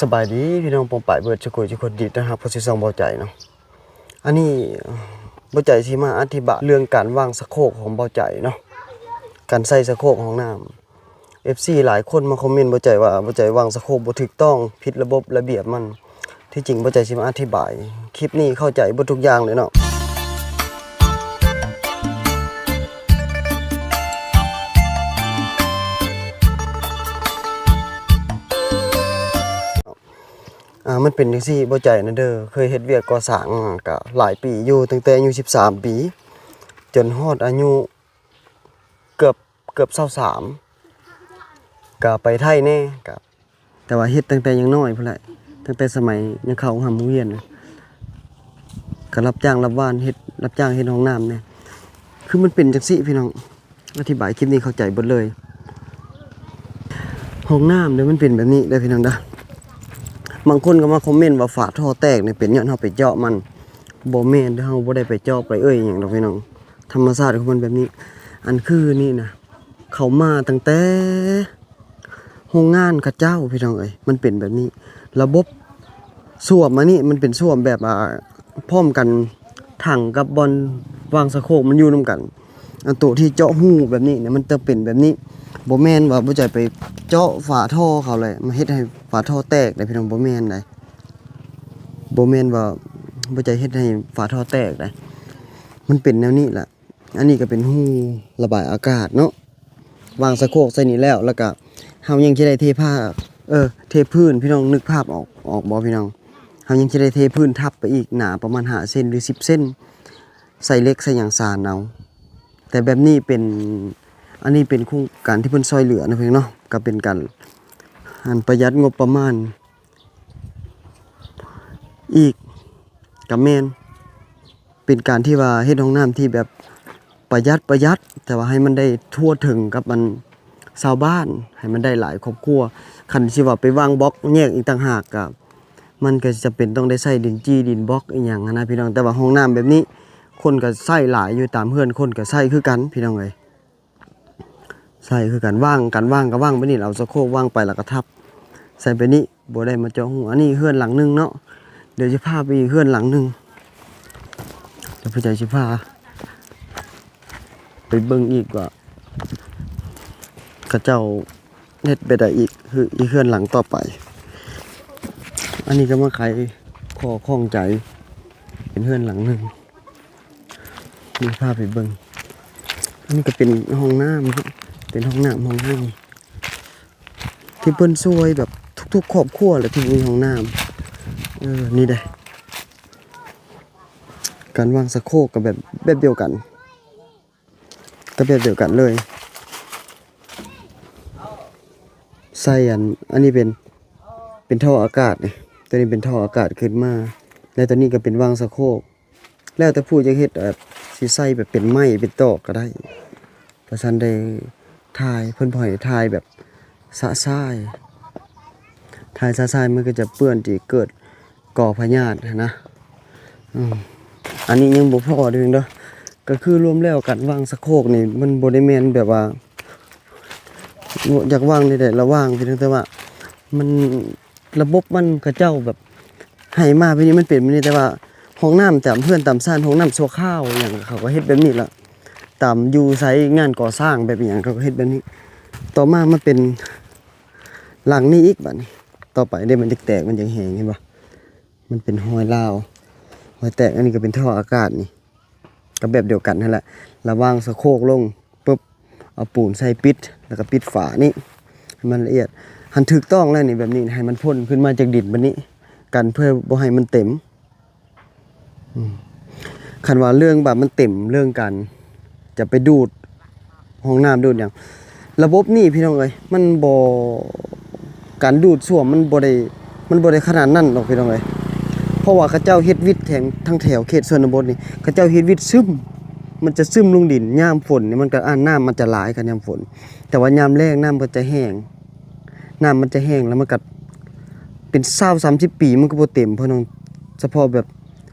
ສະບາຍດີພີ່ນ້ອງປ້ອງປາຍເບິດສູ່ຜູ້ສູ່ຄົນ ຍິນດີຕ້ອນຮັບເຂົ້າສູ່ຊ່ອງເບົາໃຈເນາະ. ອັນນີ້ເບົາໃຈຊິມາອະທິບາຍເລື່ອງການວາງສະໂຄກຂອງເບົາໃຈເນາະ, ການໃສ່ສະໂຄກຫ້ອງນ້ຳ. ເອັຟຊີຫຼາຍຄົນມາຄອມເມັນເບົາໃຈວ່າ ເບົາໃຈວາງສະໂຄກບໍ່ຖືກຕ້ອງ, ຜິດລະບົບລະບຽບມັນ. ທີ່ຈິງເບົາໃຈຊິມາອະທິບາຍ, ຄລິບນີ້ເຂົ້າໃຈເບິດທຸກຢ່າງເລີຍເນາະ. ອ່າ ມັນເປັນຈັ່ງຊີ້ ເບົາໃຈນະເດີ ເຄີຍເຮັດວຽກກໍ່ສ້າງກະຫຼາຍປີຢູ່ ຕັ້ງແຕ່ອາຍຸສິບສາມປີ ຈົນຮອດອາຍຸເກືອບ ເກືອບຊາວສາມ ກະໄປໄທແດ່ ກະ ແຕ່ວ່າເຮັດຕັ້ງແຕ່ຍັງນ້ອຍພຸ້ນແຫຼະ, ຕັ້ງແຕ່ສະໄໝຍັງເຂົ້າຮ່ຳໂຮງຮຽນນະ ກະຮັບຈ້າງຮັບວານ ເຮັດ ຮັບຈ້າງເຮັດຫ້ອງນ້ຳແດ່. ຄືມັນເປັນຈັ່ງຊີ້ພີ່ນ້ອງ, ອະທິບາຍຄລິບນີ້ເຂົ້າໃຈເບິດເລີຍ. ຫ້ອງນ້ຳເດີ ມັນເປັນແບບນີ້ເດີພີ່ນ້ອງເດີ. ບາງຄົນກໍມາຄອມເມັນວ່າຝາທໍ່ແຕກນີ້ເປັນຍ້ອນເຮົາໄປເຈາະມັນ. ບໍ່ແມ່ນເດີ, ເຮົາບໍ່ໄດ້ໄປເຈາະໄປເອີ່ຍຫຍັງດອກພີ່ນ້ອງ, ທຳມະຊາດຂອງມັນແບບນີ້. ອັນຄືນີ້ນະ ເຂົ້າມາຕັ້ງແຕ່ໂຮງງານເຂົາເຈົ້າພີ່ນ້ອງເອີຍ, ມັນເປັນແບບນີ້. ລະບົບ ສ້ວມອັນນີ້ມັນເປັນສ້ວມແບບ ອ່າ ພ້ອມກັນ ຖັງກັບບ່ອນວາງສະໂຄກມັນຢູ່ນຳກັນ. ອັນໂຕທີ່ເຈາະຮູແບບນີ້ນະ ມັນຈະເປັນແບບນີ້. ບໍ່ແມ່ນວ່າເບົາໃຈໄປເຈາະຝາທໍ່ເຂົາແຫຼະ ມາເຮັດໃຫ້ຝາທໍ່ແຕກໃດ໋ພີ່ນ້ອງ, ບໍ່ແມ່ນໃດ໋. ບໍ່ແມ່ນວ່າເບົາໃຈເຮັດໃຫ້ຝາທໍ່ແຕກໃດ໋, ມັນເປັນແນວນີ້ແຫຼະ. ອັນນີ້ກໍເປັນຮູລະບາຍອາກາດເນາະ, ວາງສະໂຄກໃສ່ນີ້ແລ້ວ ແລ້ວກໍເຮົາຍັງຈະໄດ້ເທຜ້າ ເອີ ເທພື້ນ ພີ່ນ້ອງນຶກພາບອອກ ອອກບໍ່ພີ່ນ້ອງ? ເຮົາຍັງຈະໄດ້ເທພື້ນທັບໄປອີກ ໜາປະມານຫ້າເຊັນ ຫຼື ສິບເຊັນ ໃສ່ເຫຼັກໃສ່ຫຍັງສານເອົາ. ແຕ່ແບບນີ້ເປັນ ອັນນີ້ເປັນໂຄງການທີ່ເພິ່ນຊ່ອຍເຫຼືອນະພີ່ນ້ອງເນາະ, ກໍເປັນການ ອັນ ປະຢັດງົບປະມານອີກ ກໍແມ່ນ ເປັນການທີ່ວ່າເຮັດຫ້ອງນ້ຳທີ່ແບບປະຢັດ ປະຢັດ ແຕ່ວ່າໃຫ້ມັນໄດ້ທົ່ວເຖິງກັບອັນຊາວບ້ານ, ໃຫ້ມັນໄດ້ຫຼາຍຄອບຄົວ. ຄັນຊິວ່າໄປວາງບລັອກແຍກອີກຕ່າງຫາກ ກະ ມັນກໍຈຳເປັນຕ້ອງໄດ້ໃຊ້ດິນຈີ່ ດິນບລັອກອີ່ຫຍັງຫັ້ນນະພີ່ນ້ອງ. ແຕ່ວ່າຫ້ອງນ້ຳແບບນີ້ ຄົນກໍໃຊ້ຫຼາຍຢູ່, ຕາມເຮືອນຄົນກໍໃຊ້ຄືກັນພີ່ນ້ອງເອີຍ. ໃຊ້ຄືກັນ ວາງ ການວາງກໍວາງແບບນີ້ ເອົາສະໂຄກວາງໄປແລ້ວກໍທັບໃສ່ແບບນີ້ ບໍ່ໄດ້ມາເຈາະຮູ. ອັນນີ້ເຮືອນຫຼັງໜຶ່ງເນາະ, ດຽວຊິພາໄປອີກເຮືອນຫຼັງໜຶ່ງ, ດຽວພໍ່ໃຫຍ່ຊິພາໄປເບິ່ງອີກວ່າເຂົາເຈົ້າເຮັດແບບໃດອີກ ຄືອີກເຮືອນຫຼັງຕໍ່ໄປ. ອັນນີ້ກໍມາໄຂຂໍ້ຂ້ອງໃຈ ເປັນເຮືອນຫຼັງໜຶ່ງ. ນີ້ພາໄປເບິ່ງ, ອັນນີ້ກໍເປັນຫ້ອງນ້ຳເນາະ, ເປັນຫ້ອງນ້ຳ ຫ້ອງນ້ຳທີ່ເພິ່ນຊ່ວຍແບບທຸກໆຄອບຄົວແຫຼະທີ່ມີຫ້ອງນ້ຳ. ເອີ ນີ້ເດ້ ການວາງສະໂຄກກໍແບບ ແບບດຽວກັນ ກໍແບບດຽວກັນເລີຍ. ໃສ່ອັນ ອັນນີ້ເປັນ ເປັນທໍ່ອາກາດນີ້, ຕົວນີ້ເປັນທໍ່ອາກາດຂຶ້ນມາ, ແລະ ຕົວນີ້ກໍເປັນວາງສະໂຄກ. ແລ້ວແຕ່ຜູ້ຢາກເຮັດ ແບບຊິໃສ່ແບບເປັນໄມ້ເປັນຕອກກໍໄດ້. ປະຊານໄດ້ຖ່າຍ ເພິ່ນບໍ່ໃຫ້ຖ່າຍແບບຊະຊາຍ, ຖ່າຍຊະຊາຍມັນກໍຈະເປື້ອນ ທີ່ເກີດກໍ່ພະຍາດຫັ້ນນະ. ອືມ ອັນນີ້ຍັງບໍ່ພໍເດີເດີ, ກໍຄືລວມແລ້ວການວາງສະໂຄກນີ້ ມັນບໍ່ໄດ້ແມ່ນແບບວ່າ ຢາກວາງໃດໆລະວາງ, ພຽງແຕ່ວ່າມັນ ລະບົບມັນເຂົາເຈົ້າແບບໃຫ້ມາແບບນີ້ ມັນເປັນແບບນີ້. ແຕ່ວ່າຫ້ອງນ້ຳຕາມເຮືອນຕາມຊານ ຫ້ອງນ້ຳຊົ່ວຄາວອີ່ຫຍັງ ເຂົາກໍເຮັດແບບນີ້ລະ, ຕາມຢູ່ໃສງານກໍ່ສ້າງແບບອີ່ຫຍັງ ເຂົາກໍເຮັດແບບນີ້. ຕໍ່ມາມາເປັນຫຼັງນີ້ອີກ ບາດນີ້ຕໍ່ໄປເດ້ ມັນຈະແຕກ ມັນຈະແຫງ ເຫັນບໍ່? ມັນເປັນຮອຍລາວ ຮອຍແຕກ. ອັນນີ້ກໍເປັນທໍ່ອາກາດນີ້ ກໍແບບດຽວກັນຫັ້ນແຫຼະ, ລະວາງສະໂຄກລົງປຶບ ເອົາປູນໃສ່ປິດ ແລ້ວກໍປິດຝານີ້ໃຫ້ມັນລະອຽດ. ຫັ້ນຖືກຕ້ອງແລ້ວນີ້ ແບບນີ້ໃຫ້ມັນພົ້ນຂຶ້ນມາຈາກດິນແບບນີ້ ກັນເພື່ອບໍ່ໃຫ້ມັນເຕັມ. ອືມ ຄັນວ່າເລື່ອງວ່າມັນເຕັມ ເລື່ອງການຈະໄປດູດຫ້ອງນ້ຳດູດຫຍັງ ລະບົບນີ້ພີ່ນ້ອງເອີຍ ມັນບໍ່ ການດູດສ້ວມມັນບໍ່ໄດ້ ມັນບໍ່ໄດ້ຂະໜາດນັ້ນດອກພີ່ນ້ອງເອີຍ. ເພາະວ່າເຂົາເຈົ້າເຮັດວິດແຖງ ທາງແຖວເຂດຊົນນະບົດນີ້ ເຂົາເຈົ້າເຮັດວິດຊຶມ ມັນຈະຊຶມລົງດິນ. ຍາມຝົນນີ້ມັນກໍ ອ່າ ນ້ຳມັນຈະຫຼາຍ ຄັນຍາມຝົນ, ແຕ່ວ່າຍາມແລ້ງນ້ຳກໍຈະແຫ້ງ ນ້ຳມັນຈະແຫ້ງ ແລ້ວມັນກໍເປັນຊາວສາມສິບປີ ມັນກໍບໍ່ເຕັມ ພີ່ນ້ອງ. ສະເພາະແບບ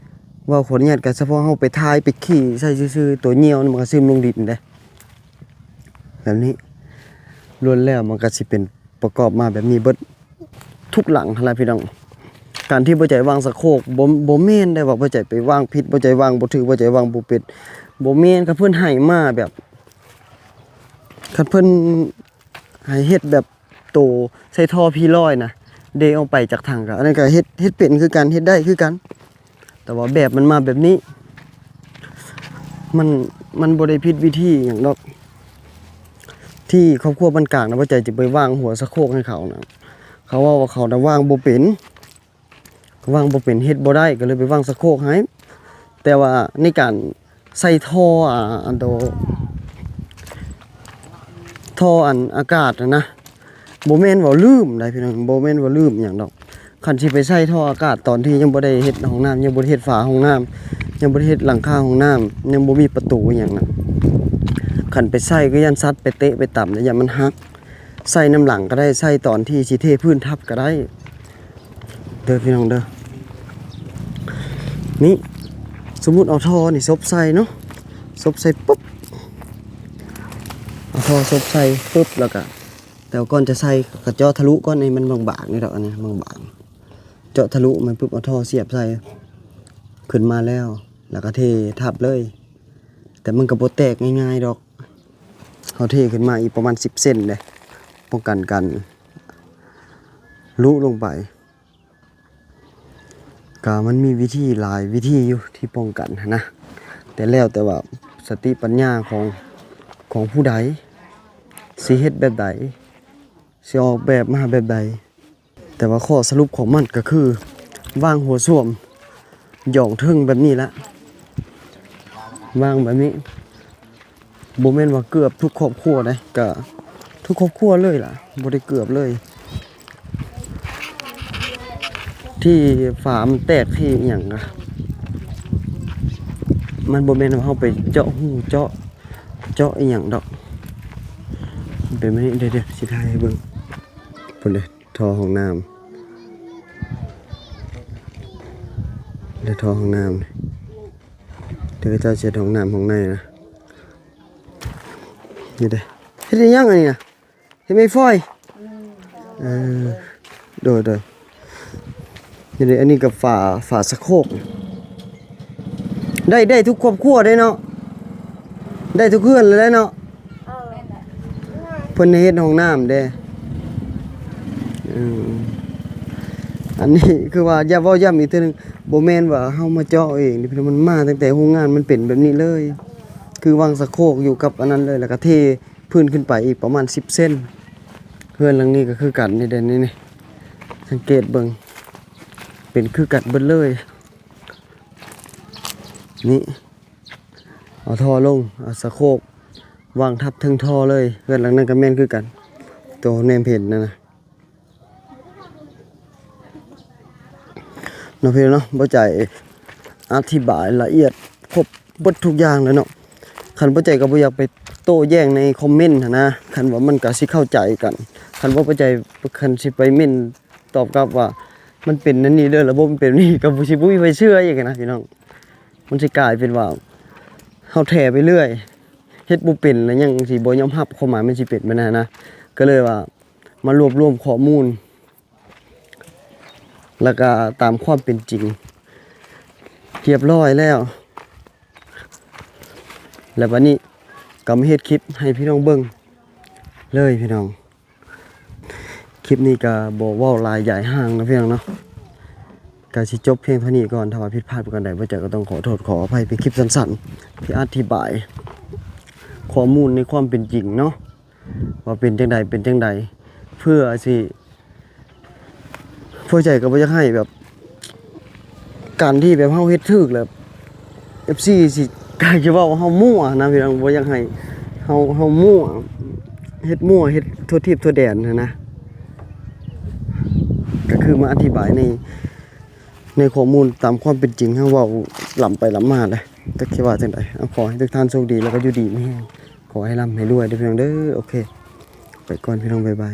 ເວົ້າຂໍອະນຸຍາດ ກໍສະເພາະເຮົາໄປຖ່າຍໄປຂີ້ໃສ່ຊື່ໆ ຕົວຍ່ຽວມັນກໍຊຶມລົງດິນເດ້. ແບບນີ້ ລ້ວນແລ້ວມັນກໍຊິເປັນ ປະກອບມາແບບນີ້ເບິດ. ທຸກຫຼັງຫັ້ນລະພີ່ນ້ອງ. ການທີ່ບໍ່ໃຈວາງສະໂຄກ ບໍ່ ບໍ່ແມ່ນໄດ້ວ່າບໍ່ໃຈໄປວາງຜິດ ບໍ່ໃຈວາງບໍ່ຖືກ ບໍ່ໃຈວາງບໍ່ເປັນ ບໍ່ແມ່ນ. ຄັນເພິ່ນໃຫ້ມາແບບ ຄັນເພິ່ນໃຫ້ເຮັດແບບໂຕໃສ່ທໍ່ພີຮ້ອຍນະ ເດອອກໄປຈາກຖັງ ກະອັນນັ້ນກະເຮັດ ເຮັດເປັນຄືກັນ ເຮັດໄດ້ຄືກັນ. ແຕ່ວ່າແບບມັນມາແບບນີ້ ມັນ ມັນບໍ່ໄດ້ຜິດວິທີຫຍັງດອກ. ທີ່ຄອບຄົວບ້ານກາງນະ ບໍ່ໃຈຈະໄປວາງຫົວສະໂຄກໃຫ້ເຂົານະ ເຂົາເວົ້າວ່າເຂົານະວາງບໍ່ເປັນ ວາງບໍ່ເປັນ ເຮັດບໍ່ໄດ້ ກໍເລີຍໄປວາງສະໂຄກໃຫ້. ແຕ່ວ່າໃນການໃສ່ທໍ່ ອາ ອັນໂຕ ທໍ່ອັນອາກາດຫັ້ນນະ ບໍ່ແມ່ນວ່າລືມໄດ໋ພີ່ນ້ອງ ບໍ່ແມ່ນວ່າລືມຫຍັງດອກ. ຄັນຊິໄປໃສ່ທໍ່ອາກາດຕອນທີ່ຍັງບໍ່ໄດ້ເຮັດຫ້ອງນ້ຳ ຍັງບໍ່ໄດ້ເຮັດຝາຫ້ອງນ້ຳ ຍັງບໍ່ໄດ້ເຮັດຫຼັງຄາຫ້ອງນ້ຳ ຍັງບໍ່ມີປະຕູຫຍັງນະ ຄັນໄປໃສ່ກໍຢ້ານສັດໄປເຕະໄປຕຳ ແລ້ວຢ້ານມັນຫັກ. ໃສ່ນຳຫຼັງກໍໄດ້ ໃສ່ຕອນທີ່ຊິເທພື້ນທັບກໍໄດ້ເດີພີ່ນ້ອງເດີ. ນີ້ ສົມມຸດເອົາທໍ່ນີ້ສົບໃສ່ເນາະ ສົບໃສ່ປຶບ ເອົາທໍ່ສົບໃສ່ປຶບ ແລ້ວກະ ແຕ່ວ່າກ່ອນຈະໃສ່ກໍເຈາະທະລຸກ່ອນ ໃຫ້ມັນບາງໆ ນີ້ດອກ ອັນນີ້ບາງໆ ເຈາະທະລຸມັນປຶບ ເອົາທໍ່ສຽບໃສ່ ຂຶ້ນມາແລ້ວ ແລ້ວກໍເທທັບເລີຍ. ແຕ່ມັນກໍບໍ່ແຕກງ່າຍໆດອກ ເຮົາເທຂຶ້ນມາອີກປະມານສິບເຊັນເດ້ ປ້ອງກັນການຫຼຸລົງໄປ. ກະມັນມີວິທີຫຼາຍວິທີຢູ່ທີ່ປ້ອງກັນຫັ້ນນະ ແຕ່ແລ້ວແຕ່ວ່າສະຕິປັນຍາຂອງ ຂອງຜູ້ໃດ ຊິເຮັດແບບໃດ ຊິອອກແບບມາແບບໃດ. ແຕ່ວ່າຂໍ້ສະຫຼຸບຂອງມັນກໍຄື ວາງຫົວສ້ວມຢອງເທິງແບບນີ້ລະ ວາງແບບນີ້. ບໍ່ແມ່ນວ່າເກືອບທຸກຄອບຄົວເດ້ ກະທຸກຄອບຄົວເລີຍລະ ບໍ່ໄດ້ເກືອບເລີຍ ທີ່ຝາມັນແຕກ ທີ່ອີ່ຫຍັງກະ ມັນບໍ່ແມ່ນວ່າເຮົາໄປເຈາະຮູເຈາະ ເຈາະອີ່ຫຍັງດອກ. ເປັນແບບນີ້ ດຽວໆ ຊິຖ່າຍໃຫ້ເບິ່ງ ພຸ້ນເດ້ ທໍ່ຫ້ອງນ້ຳ ແລະທໍ່ຫ້ອງນ້ຳ ເດີ ເຈົ້າເຮັດຫ້ອງນ້ຳຫ້ອງໃນນະ ນີ້ເດ້. ເຮັດອີ່ຫຍັງອັນນີ້ນະ? ເຮັດໄມ້ຟອຍ? ເອີ ໂດຍໆ ນີ້ເດ້. ອັນນີ້ກໍຝາ ຝາສະໂຄກ ໄດ້ ໄດ້ທຸກຄອບຄົວເດ້ເນາະ ໄດ້ທຸກເຮືອນເລີຍເນາະ. ເອີ ເພິ່ນເຮັດຫ້ອງນ້ຳເດ້. ເອີ ອັນນີ້ຄືວ່າຢາກເວົ້າຢ້ຳອີກເທື່ອໜຶ່ງ ບໍ່ແມ່ນວ່າເຮົາມາເຈາະເອງເດ້ພີ່ນ້ອງ ມັນມາຕັ້ງແຕ່ໂຮງງານ ມັນເປັນແບບນີ້ເລີຍ ຄືວາງສະໂຄກຢູ່ກັບອັນນັ້ນເລີຍ ແລ້ວກໍເທພື້ນຂຶ້ນໄປອີກປະມານສິບເຊັນ. ເຮືອນຫຼັງນີ້ກໍຄືກັນ ນີ້ເດ້ ນີ້ ນີ້ ສັງເກດເບິ່ງ ເປັນຄືກັນເບິດເລີຍ ນີ້. ເອົາທໍ່ລົງ ເອົາສະໂຄກວາງທັບເທິງທໍ່ເລີຍ. ເຮືອນຫຼັງນັ້ນກໍແມ່ນຄືກັນ ໂຕແນມເຫັນນັ້ນນະ ເນາະພີ່ນ້ອງເນາະ. ບໍ່ໃຈອະທິບາຍລະອຽດຄົບເບິດທຸກຢ່າງເລີຍເນາະ. ຄັນບໍ່ໃຈກໍບໍ່ຢາກໄປໂຕ້ແຍ້ງໃນຄອມເມັນຫັ້ນນະ ຄັນວ່າມັນກໍຊິເຂົ້າໃຈກັນ. ຄັນວ່າບໍ່ໃຈ ຄັນຊິໄປເມັນ ຕອບກັບວ່າມັນເປັນອັນນີ້ເດີ ລະບົບມັນເປັນນີ້ ກໍບໍ່ ຊິບໍ່ມີໃຜເຊື່ອອີກນະພີ່ນ້ອງ. ມັນຊິກາຍເປັນວ່າເຮົາແຖໄປເລື້ອຍ ເຮັດບໍ່ເປັນ ແລ້ວຍັງຊິບໍ່ຍອມຮັບ ຄວາມໝາຍມັນຊິເປັນແບບນັ້ນນະ. ກໍເລີຍວ່າມາລວບລວມຂໍ້ມູນ ແລ້ວກໍຕາມຄວາມເປັນຈິງຮຽບຮ້ອຍແລ້ວ ແລ້ວບັດນີ້ກໍມາເຮັດຄລິບໃຫ້ພີ່ນ້ອງເບິ່ງເລີຍພີ່ນ້ອງ. ຄລິບນີ້ກໍບໍ່ເວົ້າຫຼາຍຢາຍຫ່າງເນາະພີ່ນ້ອງເນາະ ກໍຊິຈົບພຽງເທົ່ານີ້ກ່ອນ. ຖ້າວ່າຜິດພາດປະການໃດ ບໍ່ໃຈກໍຕ້ອງຂໍໂທດຂໍອະໄພ. ເປັນຄລິບສັ້ນໆ ທີ່ອະທິບາຍຂໍ້ມູນໃນຄວາມເປັນຈິງເນາະ ວ່າເປັນຈັ່ງໃດ ເປັນຈັ່ງໃດ ເພື່ອຊິ ພວກໃຈກໍບໍ່ຢາກໃຫ້ແບບ ການທີ່ແບບເຮົາເຮັດຖືກແລ້ວ ເອັຟຊີ ຊິກາຍຈະເວົ້າເຮົາມົ້ວນະພີ່ນ້ອງ. ບໍ່ຢາກໃຫ້ເຮົາ ເຮົາມົ້ວ ເຮັດມົ້ວ ເຮັດທົ່ວທີບທົ່ວແດນຫັ້ນນະ. ກໍຄືມາອະທິບາຍໃນ ໃນຂໍ້ມູນຕາມຄວາມເປັນຈິງ ເຮົາເວົ້າລ້ຳໄປລ້ຳມາເດ້ ຈັກຊິວ່າຈັ່ງໃດ. ເອົາ ຂໍໃຫ້ທຸກທ່ານໂຊກດີ ແລ້ວກໍຢູ່ດີມີແຮງ ຂໍໃຫ້ລ່ຳໃຫ້ລວຍເດີພີ່ນ້ອງເດີ. ໂອເຄ ໄປກ່ອນພີ່ນ້ອງ ບາຍບາຍ.